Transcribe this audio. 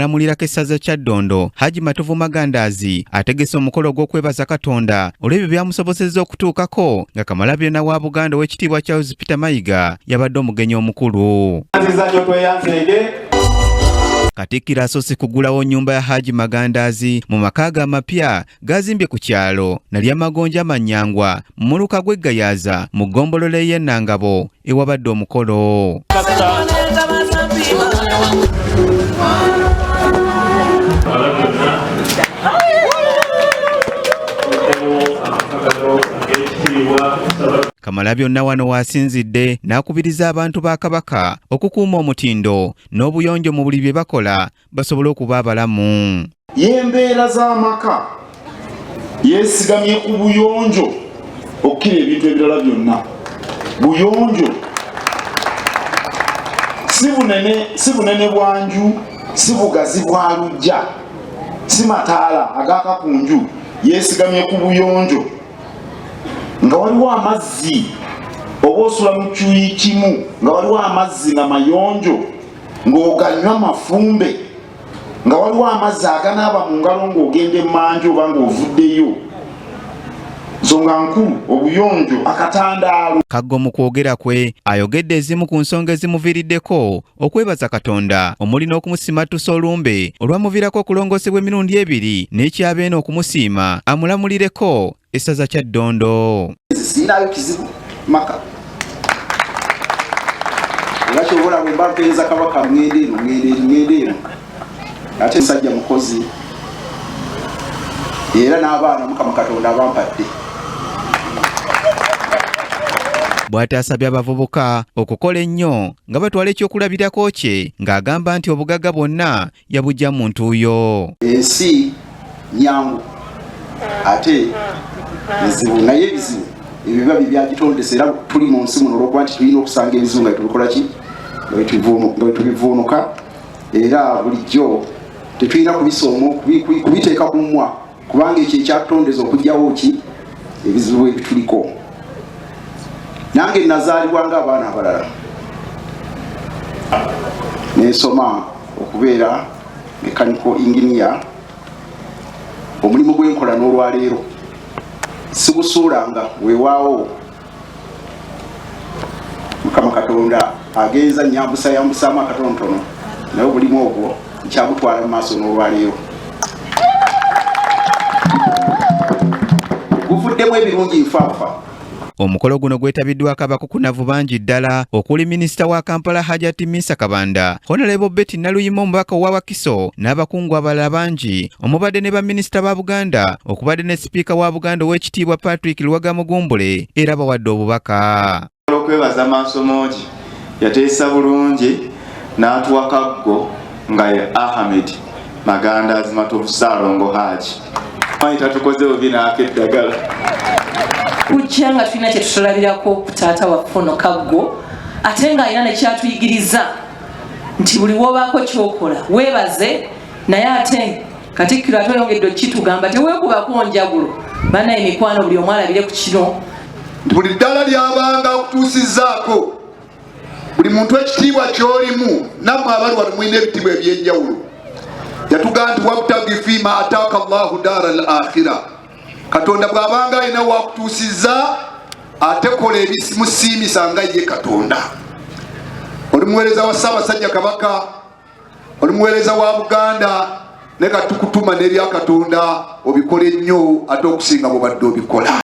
Amulamulirako essaza Kyaddondo, Haji Matovu Magandaazi, ategese omukolo ogw'okwebaza Katonda olw'ebyo byamusobosezza okutuukako, nga Kamalabyonna wa Buganda Owekitiibwa Charles Peter Mayiga yabadde omugenyi omukulu. Katikkiro asoose kugulawo nnyumba ya Haji Magandaazi mu maka ge amapya gazimbye ku kyalo Nalyamagonja Manyangwa mu muluka gw'e Gayaza mu ggombolola ey'e Nangabo ewabadde omukolo. Kamalabyonna wano w'asinzidde n'akubiriza abantu ba Kabaka okukuuma omutindo n'obuyonjo mu buli bye bakola basobole okuba abalamu. Y'embeera z'amaka yeesigamye ku buyonjo okukira ebintu ebirala byonna. Buyonjo si bunene bwa nju, si bugazi bwa luggya, si mataala agaaka ku nju, yeesigamye ku buyonjo. Nga waliwo amazzi, oba osula mu kyuyi kimu nga waliwo amazzi nga mayonjo, ng'oganywa mafumbe, nga waliwo amazzi aganaaba mu ngalo ng'ogenda emmanju oba ng'ovuddeyo. Nsonga nkulu obuyonjo, akatandaalo. Kaggo mu kwogera kwe ayogedde ezimu ku nsonga ezimuviiriddeko okwebaza Katonda, omuli n'okumusimattusa olumbe olwamuviirako okulongoosebwa emirundi ebiri n'ekyabeene okumusiima amulamulireko essaza Kyaddondo. Sirinayo kizibu maka, era kyobola bwe mba mpeereza Kabaka ŋŋenda eno, ŋŋenda eri, ŋŋenda eno. Ate musajja mukozi, era n'abaana Mukama Katonda abampadde. Bw'ati asabye abavubuka okukola ennyo nga batwala ekyokulabirako kye, ng'agamba nti obugagga bwonna yabuggya mu ntuuyo. Ensi nyangu ate nzibu, naye ebizibu ebiba bye byagitondesa, era tuli mu nsi muno olw'okuba nti tulina okusanga ebizibu nga tubikola ki, nga bwetubivuunuka, era bulijjo tetulina kubisooma kubiteeka ku mmwa, kubanga ekyo ekyatutondeza okuggyawo ki ebizibu ebituliko. Nange nazaalibwa ng'abaana abalala, nensoma okubeera mechanical engineer. Omulimu gwenkola n'olwaleero sigusuulanga, weewaawo Mukama Katonda agenza nyambusa yambusaamu akatonotono, naye omulimu ogwo nkyagutwala mu maaso n'olwaleero, guvuddemu ebirungi nfaafa. Omukolo guno gwetabiddwako abakukunavu bangi ddala, okuli minisita wa Kampala Hajati Minsa Kabanda, Honorable Betty Naluyima omubaka owa Wakiso n'abakungu abalala bangi, omubadde ne baminisita ba Buganda, okubadde ne sipiika wa Buganda Owekitiibwa Patrick Luwaga Mugumbule, era bawadde obubaka. Okwebaza Maasomogi yateesa bulungi n'atuwa Kaggo nga ye Ahmed Magandaazi Matovu Ssaalongo Haji. Manyi tatukoze bubi n'akeddagala. Kujja nga tulina kye tutulabirako ku taata waffe ono Kaggo, ate ng'alina nekyatuyigiriza nti buli w'obaako ky'okola weebaze, naye ate Katikkiro ate oyongedde okukitugamba teweekubako njagulo. Bannaye mikwano, buli omu alabire ku kino. Nti buli ddala lyabanga akutuusizzaako, buli muntu ekitiibwa ky'olimu, nammwe abali wano mulina ebitiibwa eby'enjawulo. Yatugamba nti wabtagi fiima ataaka Allahu daara al akhira, Katonda bw'abanga alina wakutuusizza, ate kola ebimusiimisa nga ye Katonda. Oli muweereza wa Ssaabasajja Kabaka, oli muweereza wa Buganda, naye katukutuma n'ebya Katonda obikole nnyo ate okusinga bw'obadde obikola.